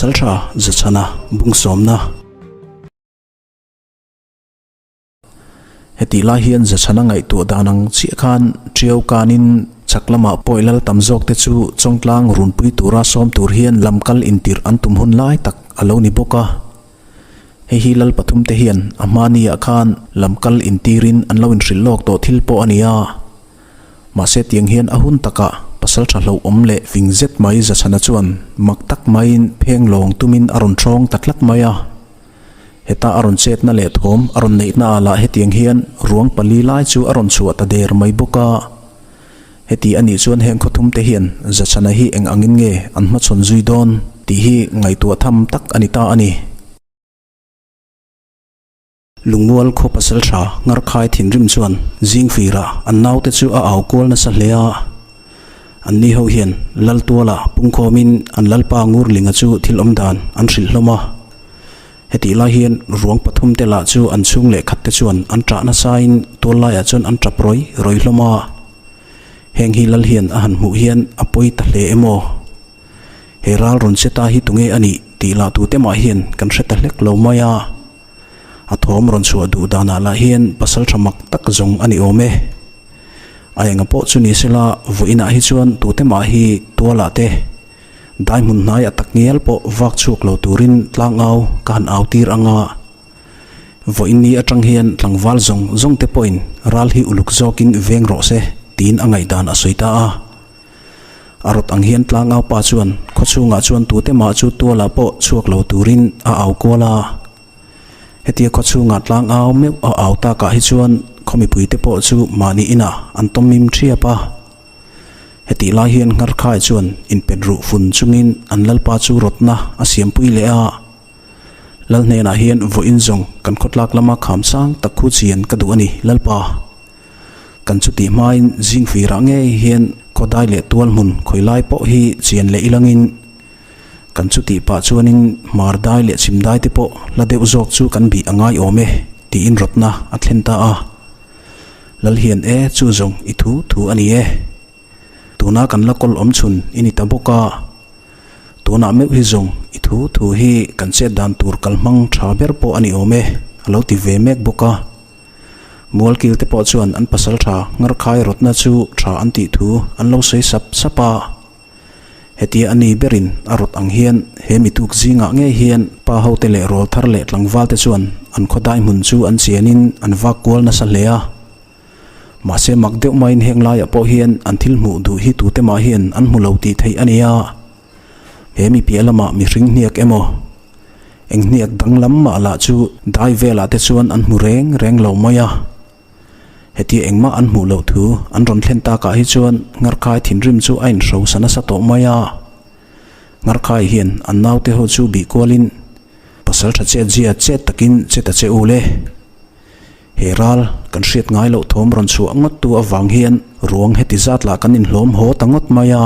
Pasaltha Zachhana bungsawmna. Hetih lai hian Zachhana ngaihtuah dan ang chiah khan Tiau kanin chhak lamah pawi lal tam zawk te chu Chawngtlang runpui tura sawm tur hian lam kal intirh an tum hun lai tak a lo ni bawk a. Hei hi lal pathum te hian a hmaniah khan lam kal intirin an lo inhrilh lawk tawh thil pawh a ni a. Mahse tiang hian a hun takah pasal tha hlauhawm leh fing zet mai Zachhana chuan mak tak maiin pheng lawng tumin a rawn ṭhawng ta tlat mai a. Heta a rawn chetna leh thawm a rawn neihna ah lah hetiang hian ruang pali lai chu a rawn chhuah ta der mai bawk a. Heti a nih chuan heng khawthum te hian Zachhana hi eng angin nge an hmachhawn zui dawn tih hi ngaihtuah tham tak a ni ta a ni. Lungmual khaw pasal tha Ngarkhai thinrim chuan zingfirah an naute chu a au kual nasa hle a. Anni ho hian Laltuala pungkhawmin an Lalpa Ngurlinga chu thil awm dan an hrilh hlawm a. Hetih lai hian ruang pathum te lah chu an chhung leh khat te chuan an ṭah nasain tual laiah chuan an ṭap rawi rawi hlawm a. Heng hi Lal hian a han hmuh hian a pawi ta hle em aw? He ral rawn che ta hi tunge a nih tih lah tute mah hian kan hre ta hlek lo mai a. A thawm rawn chhuah duh danah lah hian pasal tha mak tak zawng a ni awm e. A enga pawh chu ni sela vawiinah hi chuan tute mah hi tualah te dai hmun hnai a tak ngial pawh vak chhuak lo turin tlangau ka han au tir ang a. Vawiin ni atang hian tlangval zawng zawng te pawhin ral hi uluk zawkin veng rawh se tiin a ngaihdan a sawi ta a. A rawt ang hian tlangau pa chuan khawchhungah chuan tute mah chu tualah pawh chhuak lo turin a au kual a. Hetia khawchhungah tlangau meuh a au takah hi chuan khaw mipuite pawh chu mahni inah an tawmim thiap a. Hetih lai hian Ngharkhai chuan inpet ruh fun chungin an lalpa chu rawtna a siampui leh a. Lal hnenah hian vawiin zawng kan khawtlak lama kham sang tak khu chian ka duh a ni, Lalpa. Kan chutih hmain zingfirah ngei hian khawdai leh tual hmun khawi lai pawh hi chian leh ilangin kan chutih pah chuanin hmar dai leh chhim dai te pawh hla deuh zawk chu kan bih a ngai awm e tiin rawtna a thlen ta a. Lal hian e chu zawng i thu thu a ni e. Tuna kan la kawl awm chhun i ni ta bawk a. Tunah meuh hi zawng i thu thu hi kan chet dan tur kalhmang tha ber pawh a ni awm e a lo ti ve mek bawk a. Mualkil te pawh chuan an pasal tha Ngarkhai rawtna chu tha an tih thu an lo sawi sap sap a. Hetia a ni berin a rawt ang hian he mituk zingah ngei hian pa hote leh rawl thar leh tlangval te chuan an khawdai hmun chu an chianin an vak kual nasa hle a. Mahse mak deuh maiin heng laiah pawh hian an thil hmuh duh hi tute mah hian an hmu lo tih theih a ni a. He mi piah lamah mihring hniak emaw eng hniak danglam mah lah chu dai velah te chuan an hmu reng reng lo mai a. Hetia engmah an hmuh loh thu an rawn thlen takah hi chuan Ngarkhai thinrim chu a inhrosa nasa tawh mai a. Ngarkhai hian an naute ho chu bih kualin pasal tha chet zia chet takin che ta che u le. He ral kan hriat ngai loh thawm rawn chhuah ngawt tu avang hian ruang heti zat lah kan inhlawm haw ta ngawt mai a.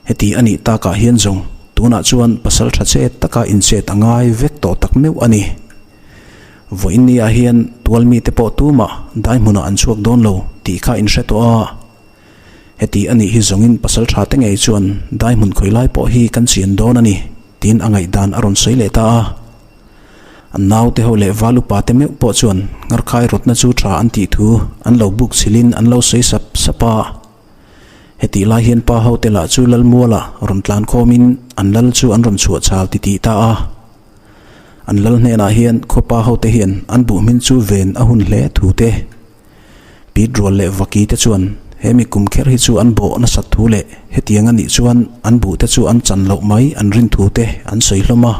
Heti a nih takah hian zawng tunah chuan pasal tha chet taka inchet a ngai vek tawh tak meuh a ni. Vawiinniah hian tual mite pawh tumah dai hmunah an chhuak dawn lo tih kha in hre tawh a. Heti a nih hi zawngin pasal tha te ngei chuan dai hmun khawi lai pawh hi kan chian dawn a ni tiin a ngaihdan a rawn sawi leh ta a. An naute ho leh val upa te meuh pawh chuan ngarkhai rawtna chu tha an tih thu an lo buk chhilhin an lo sawi sap sap a. Hetih lai hian pa hote lah chu Lalmuala rawn tlan khawmin an lal chu an rawn chhuah chal titih ta a. An lal hnenah hian khawpa hote hian an buh hmin chu ven a hun hle thu te, Pit rual leh Vaki te chuan he mi kum kher hi chu an bawh nasat thu leh hetiang a nih chuan an buh te chu an chan loh mai an rin thu te an sawi hlawm a.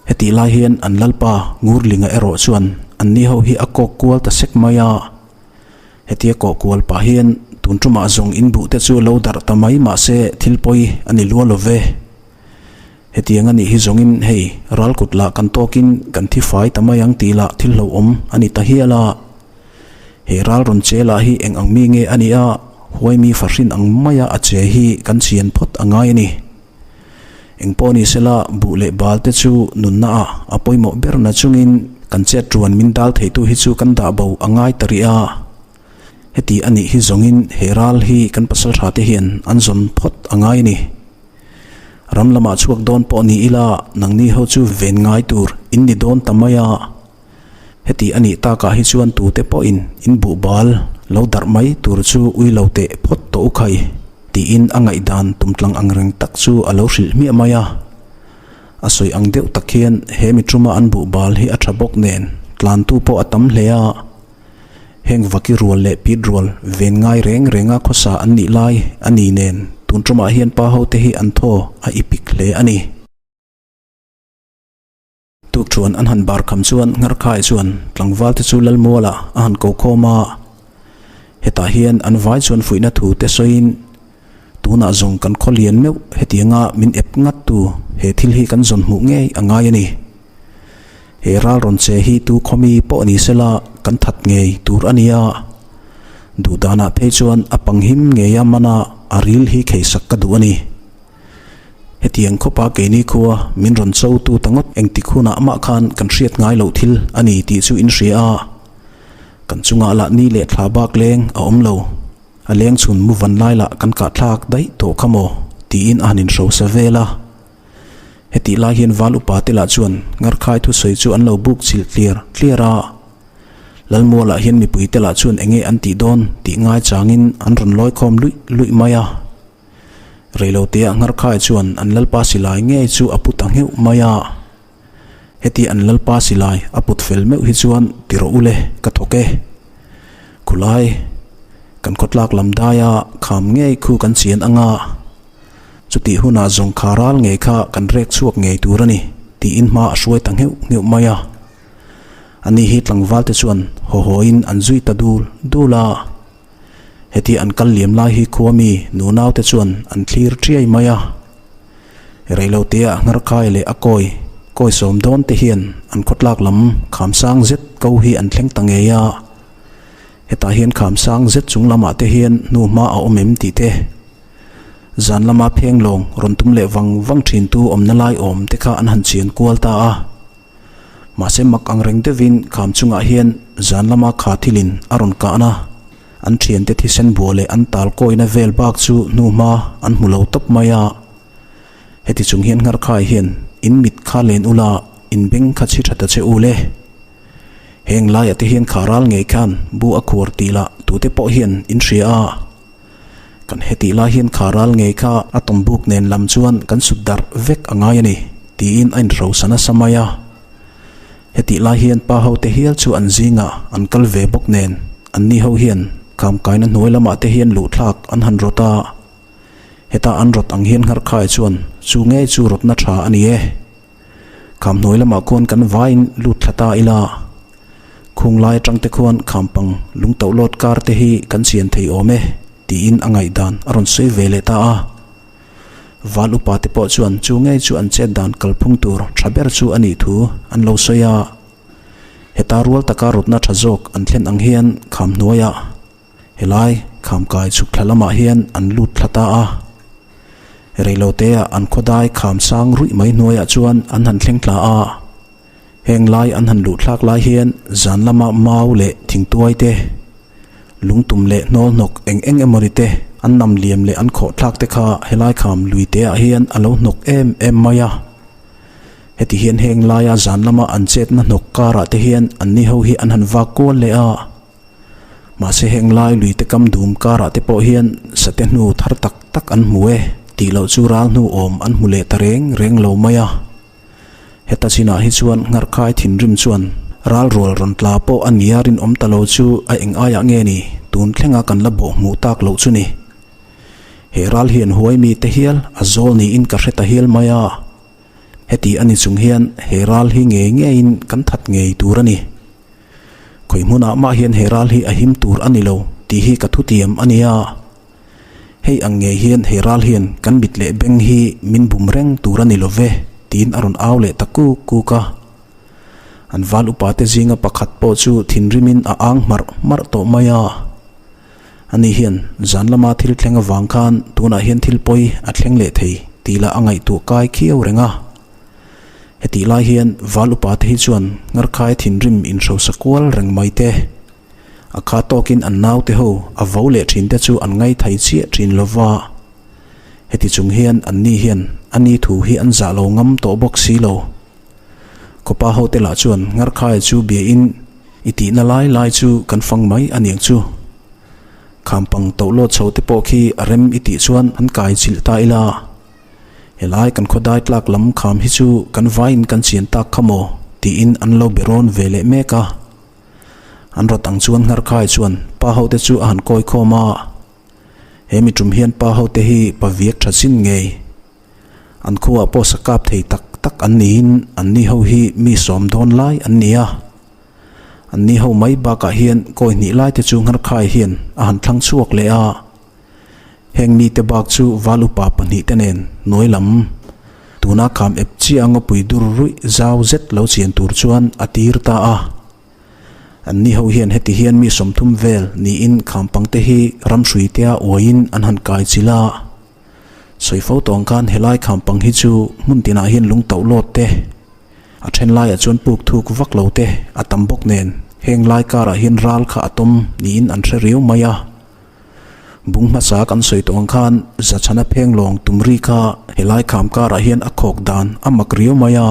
Hetih lai hian an lalpa Ngurlinga erawh chuan anni ho hi a kawk kual ta sek mai a. Hetia kawh kual pah hian tun tumah zawng in buh te chu lo darh ta mai mahse thil pawi a ni lua lo ve. Hetiang a nih hi zawngin hei ral kut lah kan tawkin kan thi fai ta mai ang tih lah thil hlauhawm a ni ta hial a. He ral rawn che lah hi eng ang mi nge a nih a, huai mi fahrin ang maia a che hi kan chian phawt a ngai a ni. Eng pawh ni sela buh leh bal te chu nunna ah a pawimawh ber na chungin kan chet tuan min dal theitu hi chu kan dah bo a ngai ta rih a. Heti a nih hi zawngin he ral hi kan pasal tha te hian an zawn phawt a ngai a ni. Ram lamah chhuak dawn pawh ni ila nangni ho chu ven ngai tur in ni dawn ta mai a. Heti a nih takah hi chuan tute pawhin in buhbal lo darh mai tur chu ui lo teh phawt tawh u khai tiin a ngaihdan tumtlang ang reng tak chu a lo hrilh hmiah mai a. A sawi ang deuh tak hian he mi tuma an buhbal hi a tha bawk nen tlantu pawh a tam hle a. Heng vaki rual leh pit rual ven ngai reng renga khawsa an nih lai a ni nen tun tumah hian pa hote hi an thaw a ipik hle a ni. Tukṭhuan an han bar kham chuan Ngharkhai chuan tlangval te chu Lalmualah a han ko khawm a. Hetah hian an vai chuan fuihna thu te sawiin tunah zawng kan khaw lian meuh hetianga min ep ngat tu he thil hi kan zawn hmuh ngei a ngai a ni. He ral rawn che hi tu khawmi pawh ni sela kan that ngei tur a nia. Duh danah phei chuan a panghim ngeia mana a ril hi kheisak ka duh a ni. Hetiang khawpa keini khua min rawn cho tu ta ngawt engtik hunah mah khan kan hriat ngai loh thil a ni tih chu in hria a. Kan chungah lah ni leh thla bak leng a awm lo. A leng chhun mu van lai lah kan kah thlak daih tawh kha maw tiin a han inhrosa vel a. Hetih lai hian val upa te lah chuan Ngarkhai thusawi chu an lo buk chilh tliar tliar a. Lalmualah hian mipui te lah chuan enge an tih dawn tih ngai changin an rawn lawi khawm luih luih mai a. Reiloteah Ngarkhai chuan an lalpa silai ngei chu a put a ngheuh mai a. Heti an lalpa silai a put fel meuh hi chuan ti rawh u le, ka thawk e. Khulai, kan khawtlak lam daia kham ngei khu kan chian anga. Chutih hunah zawng kha ral ngei kha kan rek chhuak ngei tur a ni, tiin hma a hruai ta ngheuh ngheuh mai a. Ani hi tlangval te chuan haw hawin an zui ta dul dul a. Heti an kal liam lai hi khua mi nunau te chuan an thlir ṭiai mai a. Reilotea Ngharkai leh a kawi, kawi sawm dawn te hian an khawtlak lam kham sang zet ko hi an thleng ta ngei a. Hetah hian kham sang zet chung lamah te hian hnuhma a awm em tih te, zan lama pheng lawng rawn tum leh vang vang thintu awmna lai awm te kha an han chian kual ta a. Mahse mak ang reng deuhin kham chungah hian zan lama kha thilin a rawn kahna, an thiante thisen bua leh an tal kawina vel bak chu hnuhma an hmu lo tawp mai a. Heti chung hian Ngharkhai hian in mit kha len ula in beng kha chhi tha ta che u le. Heng laiah te hian kha ral ngei khan bu a khuar tih lah tute pawh hian in hria a. Kan hetih lai hian kha ral ngei kha a tawm buk nen lam chuan kan sut darh vek a ngai a ni, tiin a inhrosa nasa mai a. Hetih lai hian pa hote hial chu an zingah an kal ve bawk nen anni ho hian khamkaina hnuai lamah te hian luhthlak an han rawt a. Heta an rawt ang hian Ngharkhai chuan chu ngei chu rawtna tha a ni e. Kham hnuai lamah khuan kan vaiin lut thla ta ila. Khung lai atang te khuan khampang lungtoh lawt kar te hi kan chian thei awm e tiin a ngaihdan a rawn sawi ve leh ta a. Val upa te pawh chuan chu ngei chu an chet dan kalphung tur tha ber chu a nih thu an lo sawi a. Heta rual taka rawtna tha zawk an thlen ang hian kham hnuaiah Helai khamkai chhuk thla lamah hian an lut thla ta a. Reiloteah an khawdai kham sang ruih mai hnuaiah chuan an han thleng thla a. Heng lai an han luh thlak lai hian zan lama mau leh thingtuai te, lungtum leh hnawl hnawk eng eng emaw ni te an nam liam leh an khawh thlak te kha helai kham lui te ah hian a lo hnawk em em mai a. Heti hian heng laia zan lama an chetna hnawk karah te hian anni ho hi an han vak kual leh a. Mahse heng lai lui te kam dum karah te pawh hian sate hnu thar tak tak an hmu e tih loh chu ral hnu awm an hmu leh ta reng reng lo mai a. Heta chinah hi chuan Ngharkhai thinrim chuan ral rual rawn tla pawh a nia rinawm ta lo chu a eng aiah nge ni tun thlenga kan la bawh hmuh tak loh chu ni. He ral hian huai mi te hial a zawl niin ka hre ta hial mai a. Heti a ni chung hian he ral hi ngei ngeiin kan that ngei tur a ni. Khawi hmunah mah hian he ral hi a him tur a ni lo tih hi ka thutiam a nia. Hei ang ngei hian he ral hian kan mit leh beng hi min bum reng tur a ni lo ve tiin a rawn au leh ta kuk kuk a. An val upa te zinga pakhat pawh chu thinrimin a ang hmarh hmarh tawh mai a. Ani hian zan lama thil thleng avang khan tunah hian thil pawi a thleng leh thei tih lah a ngaihtuah kai khiau reng a. Hetih lai hian val upa te hi chuan Ngarkhai thinrim inhrosa kual reng mai te, a kha tawkin an naute ho a vo leh thin te chu an ngaithai chiah thin lo va. Heti chung hian anni hian a ni thu hi an zah lo ngam tawh bawk si lo. Kawpa hote lah chuan Ngarkhaia chu bia in i tihna lai lai chu kan fang mai a niang chu. Khampang tohlawt chho te pawh khi a rem i tih chuan an kai chilh ta ila. Helai kan khawdai tlak lam kham hi chu kan vaiin kan chian tak kha maw tiin an lo be rawn ve leh mek a. An rawt ang chuan Ngarkhai chuan pa hote chu a han kawi khawm a. He mi tum hian pa hote hi pa viak tha chin ngei. An khuaah pawh sa kap thei tak tak an niin anni ho hi mi sawm dawn lai an ni a. Anni ho mai bakah hian kawi hnih lai te chu Ngarkhai hian a han thlang chhuak leh a. Heng mite bak chu val upa pahnihte nen hnuai lam tuna kham ep chiah a ngawpui dur ruih zau zet lo chian tur chuan a tir ta a. Anni ho hian heti hian mi 30 vel niin khampangte hi ramhruitea uaiin an han kai chilh a. Sawi fo tawng khan helai khampang hi chu hmun tinah hian lung tauh lawt te, a then laiah chuan puk thuk vak lo te a tam bawk nen heng lai karah hian ral kha a tawm niin an hre riau mai a. Bung hmasa kan sawi tawh ang khan Zachhana pheng lawng tum ri kha helai kham karah hian a khawk dan a mak riau mai a.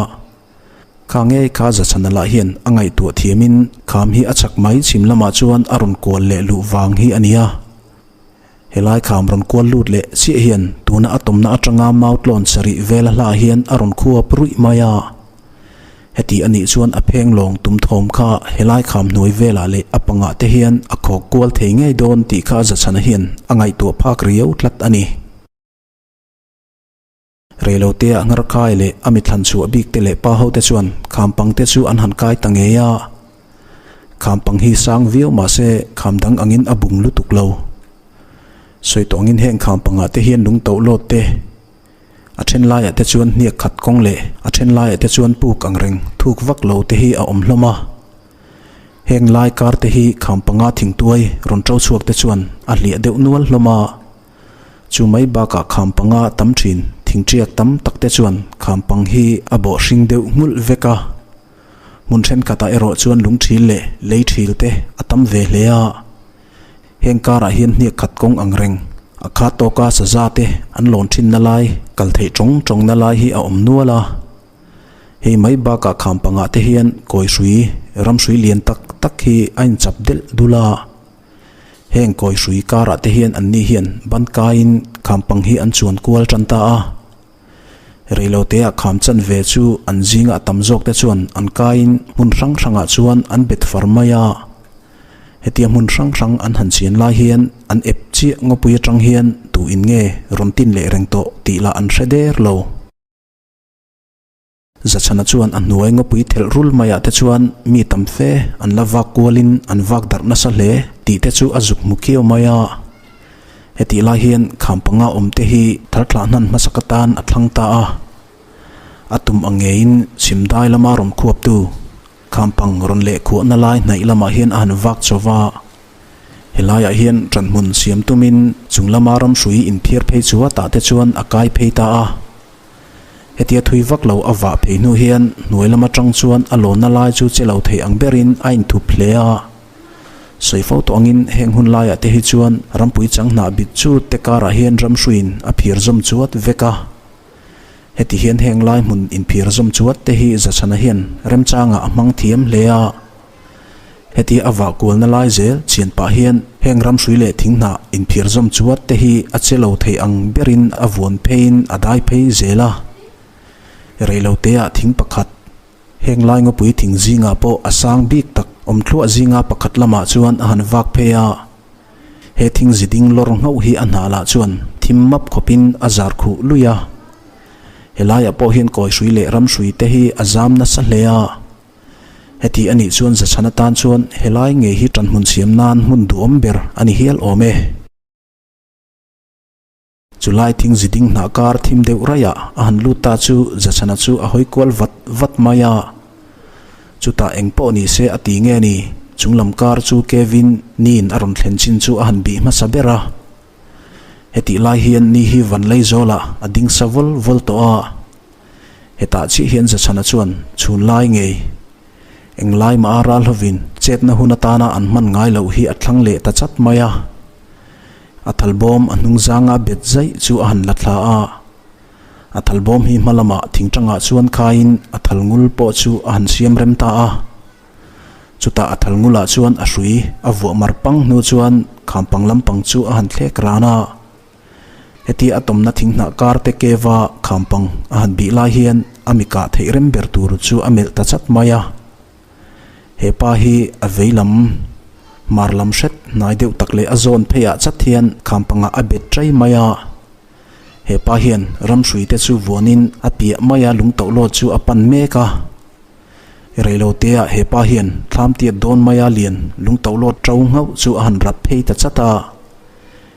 Kha ngei kha Zachhana lah hian a ngaihtuah thiamin kham hi a chak mai chhim lamah chuan a rawn kual leh luh vang hi a ni a. Helai kham rawn kual lut leh chiah hian tuna a tawmna atanga mau tlawn sarih vela hla hian a rawn khuap ruih mai a. Heti a nih chuan a pheng lawng tum thawm kha helai kham hnuai velah leh a pangah te hian a khawk kual thei ngei dawn tih kha Zachhana hian a ngaihtuah phak riau tlat a ni. Reilotea Ngarkai leh a mithlan chhuah bik te leh pa hote chuan khampang te chu an han kai ta ngei a. Khampang hi sang viau mahse kham dang angin a bung lutuk lo. Sawi tawh angin heng khampangah te hian lung toh lawt te, a then laiah te chuan hniak khat kawng leh a then laiah te chuan puk ang reng thuk vak lo te hi a awm hlawm a. Heng lai kar te hi khampanga thingtuai rawn to chhuak te chuan a hliah deuh nual hlawm a. Chu mai bakah kham panga tam thin thingṭiak tam tak te chuan kham pang hi a bawh hring deuh nghulh vek a. Hmun thenkhatah erawh chuan lung thil leh lei thil te a tam ve hle a. Heng karah hian hniak khat kawng ang reng a khat tawka saza te an lawn thinna lai kal theih tawng tawngna lai hi a awm nual a. Hei mai bakah kham pangah te hian kawi hrui ram hrui lian tak tak hi a inchap delh dul a. Heng kawi hrui karah te hian anni hian ban kaiin khampang hi an chuan kual tan ta a. Reiloteah kham chan ve chu an zinga tam zawk te chuan an kaiin hmun hrang hrangah chuan an bet far mai a. Hetia hmun hrang hrang an han chian lai hian an ep chiah ngawpui atang hian tu in nge rawn tin leh reng tawh tih lah an hre der lo. Zachhana chuan a hnuai ngawpui thelh rul maiah te chuan mi tam fe an la vak kualin an vak darh nasa hle tih te chu a zuk hmu khiau mai a. Hetih lai hian kham panga awm te hi thar thlah hnan hmasak atan a thlang ta a. A tum ang ngeiin chhim dai lama rawn khuaptu kham pang rawn leh khuahna lai hnaih lamah hian a han vak chaw va. Helaiah hian ṭanhmun siam tumin chung lama ramhrui inphiar phei chu a tah te chuan a kai phei ta a. Hetia thui vak lo a vah phei hnu hian hnuai lam atang chuan a lawnna lai chu che lo thei ang berin a inthup hle a. Sawi fo tawh angin heng hun laiah te hi chuan rampui chang hnah bit chu te karah hian ramhruiin a phir zawm chuat vek a. Heti hian heng lai hmun inphir zawm chuat te hi Zachhana hian remchangah a hmang thiam hle a. Heti a vah kualna lai zel chian pah hian heng ramhrui leh thinghnah inphir zawm chuat te hi a che lo thei ang berin a vuan pheiin a dai phei zel a. Reiloteah thing pakhat, heng lai ngawpui thing zingah pawh a sang bik tak awm thluah zinga pakhat lamah chuan a han vak phei a. He thing zi ding lawr nghauh hi a hnah lah chuan thim map khawpin a zar khuh lui a. Helaiah pawh hian kawihrui leh ramhrui te hi a zam nasa hle a. Heti a nih chuan Zachhan atan chuan helai ngei hi ṭanhmun siam nan hmun duhawm ber a ni hial awm e. Chulai thing zi ding hnah kar thim deuh raiah a han lut ta chu Zachhana chu a hawi kual vat vat mai a. Chutah eng pawh ni se a ti nge ni, chung lam kar chu Kevin niin a rawn thlen chin chu a han bih hmasa ber a. Hetih lai hian ni hi van lei zawlah a ding sa vawl vawl tawh a. Hetah chiah hian Zachhana chuan chhun lai ngei englai mah a ral hovin chetna hun atana an hman ngai loh hi a thlang leh ta chat mai a. A thal bawm a hnung zanga bet zaih chu a han la thla a. A thal bawm hi hma lamah thingtangah chuan khaiin a thal ngul pawh chu a han siam rem ta a. Chutah a thal ngulah chuan a hrui a vuah mar pang hnu chuan khampang lampang chu a han thlek ran a. Hetia a tawmna thinghnah kar te keva khampang a han bih lai hian a mi kah theih rem ber tur chu a melh ta chat mai a. He pa hi a vei lam hmar lam hret hnai deuh tak leh a zawn pheiah chat hian khampangah a bet ṭai mai a. He pa hian ramhrui te chu vuanin a piah maia lungtohlawt chu a pan mek a. Reiloteah he pa hian thlam tiat dawn maia lian lungtohlawt ṭo nghauh chu a han rap phei ta chat a.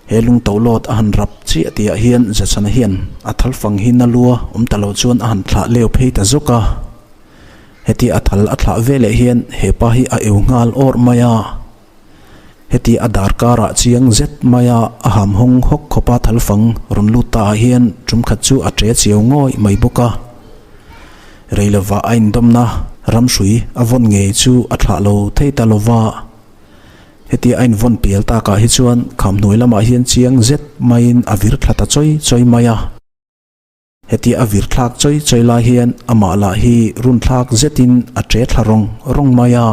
He lungtohlawt a han rap chiah tihah hian Zachana hian a thalfang hi na lua awm ta lo chuan a han thlah leu phei ta zawk a. Heti a thal a thlah veleh hian he pa hi a eu nghal awrh mai a. Heti a dar karah chiang zet maia a ham hawng hawk khawpa thalfang rawn lut ta ah hian tum khat chu a ṭe chiau ngawih mai bawk a. Rei lova a indawmna ramhrui a vawn ngei chu a thlah lo thei ta lova. Heti a invawn pial takah hi chuan kham hnuai lamah hian chiang zet maiin a vir thla ta chawi chawi mai a. Hetia a vir thlak chawi chawi lai hian amah lah hi run thlak zetin a ṭe thla rawng rawng mai a.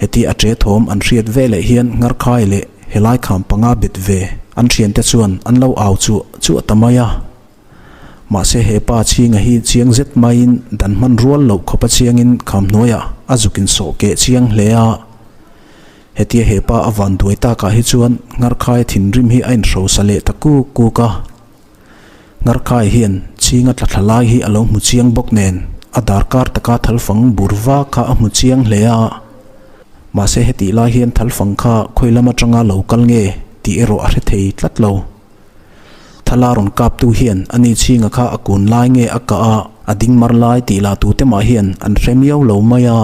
Hetia a ṭe thawm an hriat ve leh hian Ngarkhai leh helai kham panga bet ve an ṭhiante chuan an lo au chuah chuah ta mai a. Mahse he pa chhinga hi chiang zet maiin dan hman rual loh khawpa chiangin kham hnuaiah a zuk insawh keh chiang hle a. Hetia he pa a van duai takah hi chuan Ngarkhaia thinrim hi a inhrosa leh ta kuk kuk a. Ngarkai hian chhinga tla thla lai hi a lo hmu chiang bawk nen a darkar taka thalfang bur vak kha a hmu chiang hle a. Mahse hetih lai hian thalfang kha khawi lam atanga lo kal nge tih erawh a hre thei tlat lo. Thala rawn kaptu hian ani chhinga kha a kun lai nge a kah a, a ding mar lai tih lah tute mah hian an hre miau lo mai a.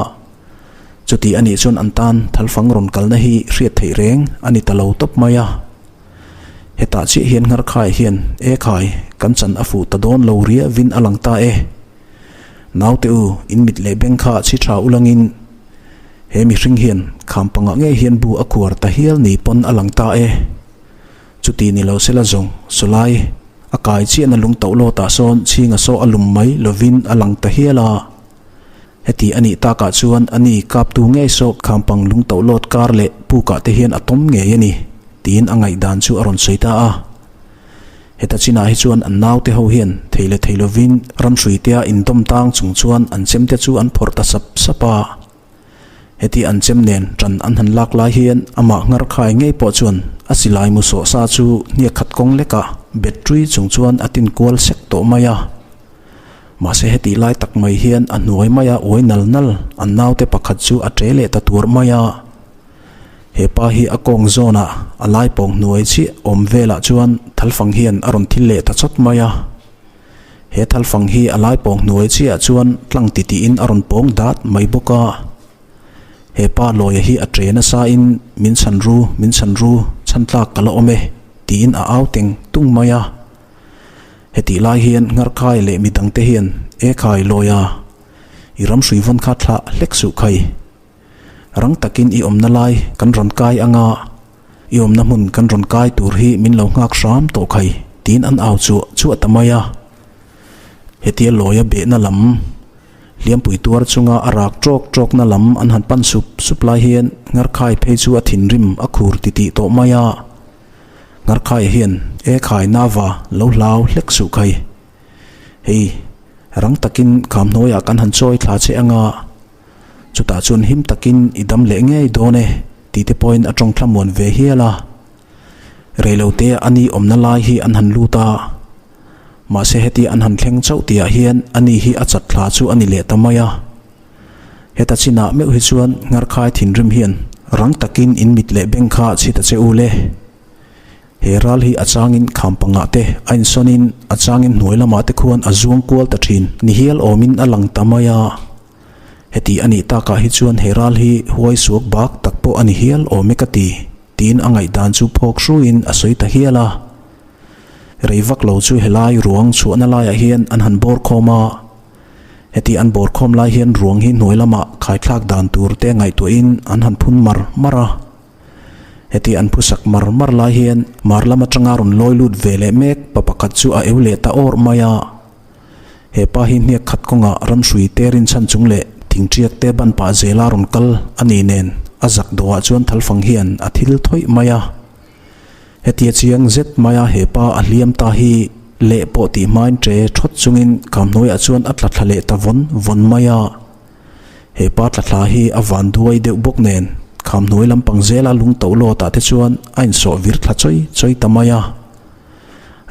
Chuti anih chuan an tan thalfang rawn kalna hi hriat theih reng a ni ta lo tawp mai a. Hetah chiah hian Ngarkhai hian, E khai, kan chan a fuh ta dawn lo riah vin a lang ta e. Naute u, in mit leh beng kha chhi tha ulangin he mihring hian kham pangah ngei hian bu a khuar ta hial ni pawn a lang ta e. Chuti ni lo sela zawng, sawlai a kai chiahna lung tauh lawtah sawn chhinga saw a lum mai lovin a lang ta hial a. Heti a nih takah chuan a ni kaptu ngei saw khampang lung tauh lawt kar leh pukah te hian a tawm ngei a ni, tiin a ngaihdan chu a rawn sawi ta a. Heta chinah hi chuan an naute ho hian thei leh thei lovin ramhruitea indawm tang chung chuan an chemte chu an phawrh ta sap sap a. Heti an chem nen ṭan an han lak lai hian amah ngarkhai ngei pawh chuan a silai mu sawh sa chu hniak khat kawng lekah bet ṭui chung chuan a tin kual sek tawh mai a. Mahse hetih lai tak mai hian a hnuai maia uai nal nal an naute pakhat chu a ṭe leh ta tuar mai a. He pa hi a kawng zawnah a lai pawng hnuai chiah awm velah chuan thalfang hian a rawn thil leh ta chawt mai a. He thalfang hi a lai pawng hnuai chiah chuan tlang titiin a rawn pawng dat mai bawk a. He pa lawia hi a ṭe nasa in min chhan ru, min chhan ru, chhan tlak ka la awm e tiin a au teng tung mai a. Hetih lai hian Ngarkai leh midangte hian E khai lawia, i ramhrui vawn kha thlah hlek suh khai. Rang takin i awmna lai kan rawn kai anga, i awmna hmun kan rawn kai tur hi min lo nghak hram tawh khai tiin an au chuah chuah ta mai a. Hetia lawia behna lam, hliampui tuar chunga a rak tawk tawkna lam an han pan sup sup lai hian Ngarkai phei chu a thinrim a khur titih tawh mai a. Ngarkhai hian e khai nava lo hlau hlek suh khai. Hei, rang takin kham hnuaiah kan han chawi thla che anga, chutah chuan him takin i dam leh ngei dawn e tih te pawhin a tawng thlamuan ve hial a. Reilote a ni awmna lai hi an han lut a, mahse heti an han thleng chauh tihah hian ani hi a chat thla chu a ni leh ta mai a. Heta chinah meuh hi chuan Ngarkhai thinrim hian rang takin in mit leh beng kha chhi ta che u le. He ral hi a changin kham pangah te a insawnin a changin hnuai lamah te khuan a zuang kual ta thin ni hial awmin a lang ta mai a. Heti a nih takah hi chuan he ral hi huai suak bak tak pawh a ni hial awm e ka ti, tiin a ngaihdan chu phawk hruiin a sawi ta hial a. Rei vak lo chu helai ruang chhuahna laiah hian an han bawr khawm a. Heti an bawr khawm lai hian ruang hi hnuai lamah khaithlak dan tur te ngaihtuahin an han phun mar mar a. Heti an phusak mar mar lai hian mar lam atanga rawn lawi lut ve leh mek pa pakhat chu a eu leh ta awrh mai a. He pa hi hniak khat kawngah ramhrui te rinchhan chung leh thingṭiak te ban pah zela rawn kal a ni nen a zak dawhah chuan thalfang hian a thil thawih mai a. Hetia chiang zet maia he pa a hliam ta hi leh pawh tih hmain ṭe ṭhawt chungin kamhnuaiah chuan a tla thla leh ta vawn vawn mai a. He pa tla thla hi a van duai deuh bawk nen khamhnuai lampang zela lung to lawtah te chuan a insawh vir thla chawi chawi ta mai a.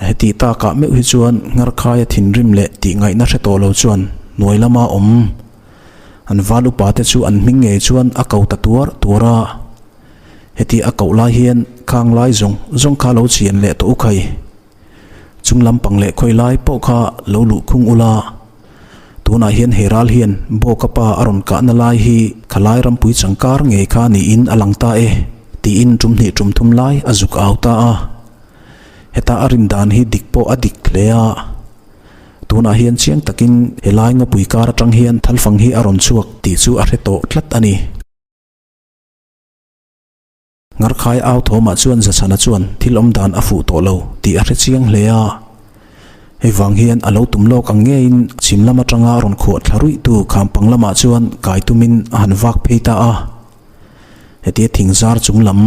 Heti takah meuh hi chuan Ngarkhaia thinrim leh tih ngaihna hre tawh lo chuan hnuai lama awm an val upa te chu an hming ngei chuan a ko ta tuar tuar a. Heti a koh lai hian khang lai zawng zawng kha lo chian leh tawh u khai. Chung lampang leh khawi lai pawh kha lo luh khung ula. Tunah hian he ral hian Bawka pa a rawn kahna lai hi khalai rampui changkar ngei kha niin a lang ta e tiin tum hnih tum thum lai a zuk au ta a. Heta a rin dan hi dik pawh a dik hle a. Tunah hian chiang takin helai ngawpui kar atang hian thalfang hi a rawn chhuak tih chu a hre tawh tlat a ni. Ngarkhai au thawmah chuan Zachhana chuan thil awm dan a fuh tawh lo tih a hre chiang hle a. Hei vang hian a lo tum lawk ang ngeiin chhim lam atanga rawn khuah thla ruih tu kham pang lamah chuan kai tumin a han vak phei ta a. Hetia thing zar chung lam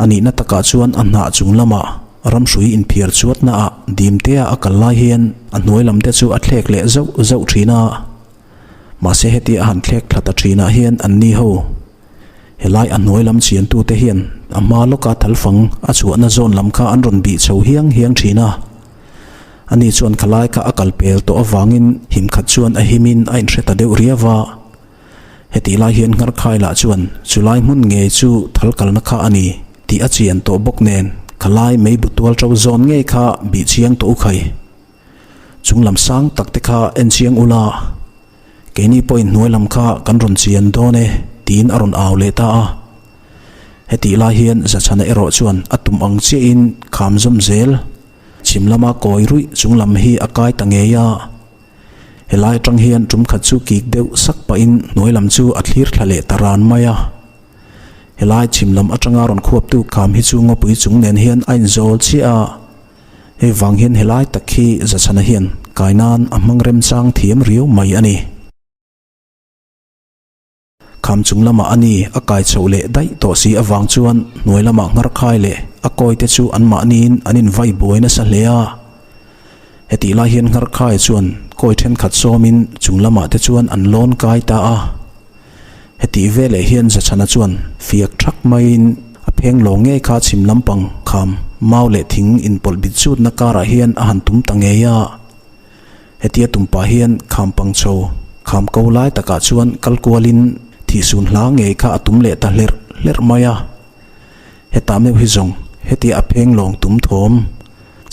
a nihna takah chuan a hnah chung lamah ramhrui inphiar chuatna ah dimtea a kal lai hian a hnuai lam te chu a thlek leh zauh zauh thin a. Mahse hetia a han thlek thla ta thinah hian anni ho Helai a hnuai lam chiantute hian a hma lawka thalfang a chhuahna zawn lam kha an rawn bih chho hiang hiang thin a. Ani chuan khalai kha a kal pel tawh avangin him khat chuan a himin a inhre ta deuh riau a. Hetih lai hian Ngharkhai lah chuan chulai hmun ngei chu thal kalna kha a ni tih a chian tawh bawk nen khalai meibu tual ṭo zawn ngei kha bih chiang tawh u khai. Chung lam sang tak te kha en chiang ula. Keini pawhin hnuai lam kha kan rawn chian dawn e, tiin a rawn au leh ta a. Hetih lai hian Zachhana erawh chuan a tum ang chiahin kham zawm zel, chhim lama kawi ruih chung lam hi a kai ta ngei a. Helai atang hian tum khat chu kik deuh sak pahin hnuai lam chu a thlir thla leh ta ran mai a. Helai chhim lam atanga rawn khuaptu kham hi chu ngawpui chung nen hian a inzawl chiah a. Hei vang hian helai tak hi Zachhana hian kai nan a hmang remchang thiam riau mai a ni. Kham chung lamah a ni a kai chhoh leh daih tawh si avang chuan hnuai lamah ngharkhai leh a kawi te chu anmahniin an invai buai nasa hle a. Hetih lai hian ngharkhai chuan kawi thenkhat sawmin chung lamah te chuan an lawn kai ta a. Hetih veleh hian Zachhana chuan fiak thak maiin a pheng lawng ngei kha chhim lampang kham mau leh thing inpawlh bit zutna karah hian a han tum ta ngei a. Hetia tum pah hian kham pang chho kham ko lai takah chuan kal kualin thihsun hla ngei kha a tum leh ta hlerh hlerh mai a. Hetah meuh hi zawng hetia a pheng lawng tum thawm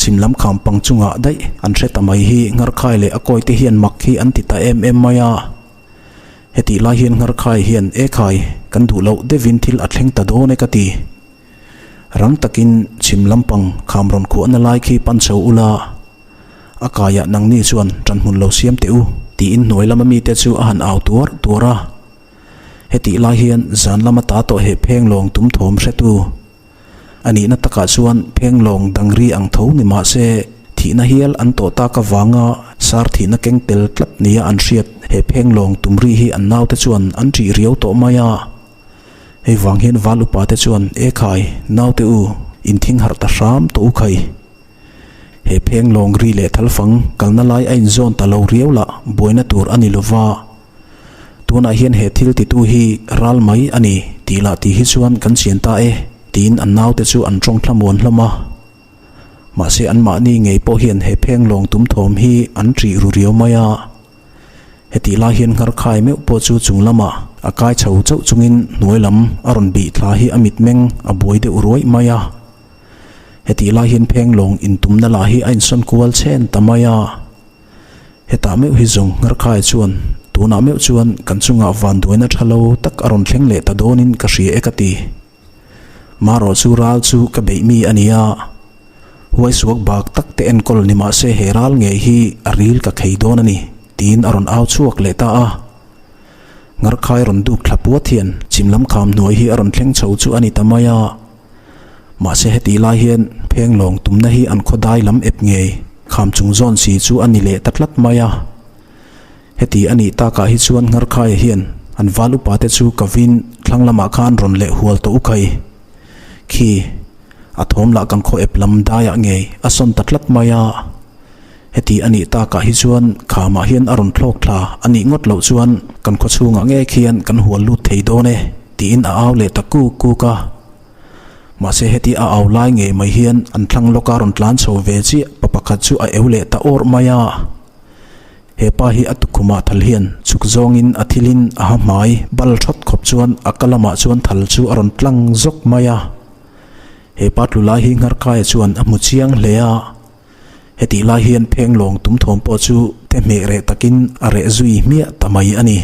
chhim lam kham pang chungah daih an hre ta mai hi Ngarkhai leh a kawite hian mak hi an ti ta em em mai a. Hetih lai hian Ngharkhai hian e khai kan duh loh deuhin thil a thleng ta dawn e ka ti. Rang takin chhim lampang kham rawn khuahna lai khi pan chho ula, a kaiah nangni chuan ṭanhmun lo siam teh u tiin hnuai lama mite chu a han au tuar tuar a. Hetih lai hian zan lama ta tawh he pheng lawng tum thawm hretu A nihna takah chuan phenglawng dangri ang tho ni mah se, thihna hial an tawh tak avanga sar thihna keng tel tlat nia an hriat he phenglawng tumri hi an naute chuan an ṭih riau tawh mai a. Hei vang hian val upa te chuan, E khai, naute u, inthing harh ta hram tawh u khai. He phenglawng ri leh thalfang kalna lai a inzawn ta lo riau lah buaina tur a ni lova. Tunah hian he thil titu hi ral mai a ni tih lah tih hi chuan kan chian ta e tiin an naute chu an tawng thlamuan hlawm a. Mahse anmahni ngei pawh hian he phenglawng tum thawm hi an ṭih ru riau mai a. Hetih lai hian ngharkhai meuh pawh chu chung lamah a kai chho chauh chungin hnuai lam a rawn bih thla hi a mitmeng a buai deuh ruai mai a. Hetih lai hian phenglawng intumna lah hi a insawn kual chhen ta mai a. Hetah meuh hi zawng Ngharkhai chuan tunah meuh chuan kan chungah vanduaina tha lo tak a rawn thleng leh ta dawnin ka hria e ka ti. Marawh chu ral chu ka beih mi a ni a, huaisuak bak tak te enkawl ni mah se he ral ngei hi a ril ka khei dawn a ni tiin a rawn au chhuak leh ta a. Ngharkhai rawn duk thla puat hian chhim lam kham hnuai hi a rawn thleng chho chu a ni ta mai a. Mahse hetih lai hian phenglawng tumna hi an khaw dai lam ep ngei kham chung zawn si chu a ni leh ta tlat mai a. Heti a nih takah hi chuan Ngharkhaia hian an val upa te chu ka vin thlang lamah khan rawn leh hual tawh u khai. Khi a thawm lah kan khaw ep lam daiah ngei a sawn ta tlat mai a. Heti a nih takah hi chuan khamah hian a rawn thlawk thla a nih ngawt loh chuan kan khaw chhungah ngei khian kan hual lut thei dawn e tiin a au leh ta kuk kuk a. Mahse heti a au lai ngei mai hian an thlang lawka rawn tlan chho ve chiah pa pakhat chu a eu leh ta awrh mai a. He pa hi a tukhumah thal hian chhuk zawngin a thilin a ha hmai bal thawt khawp chuan a ka lamah chuan thal chu a rawn tlang zawk mai a. He pa tlu lai hi Ngharkaia chuan a hmu chiang hle a. Hetih lai hian phenglawng tum thawm pawh chu te hmeh reh takin a reh zui hmiah ta mai a ni.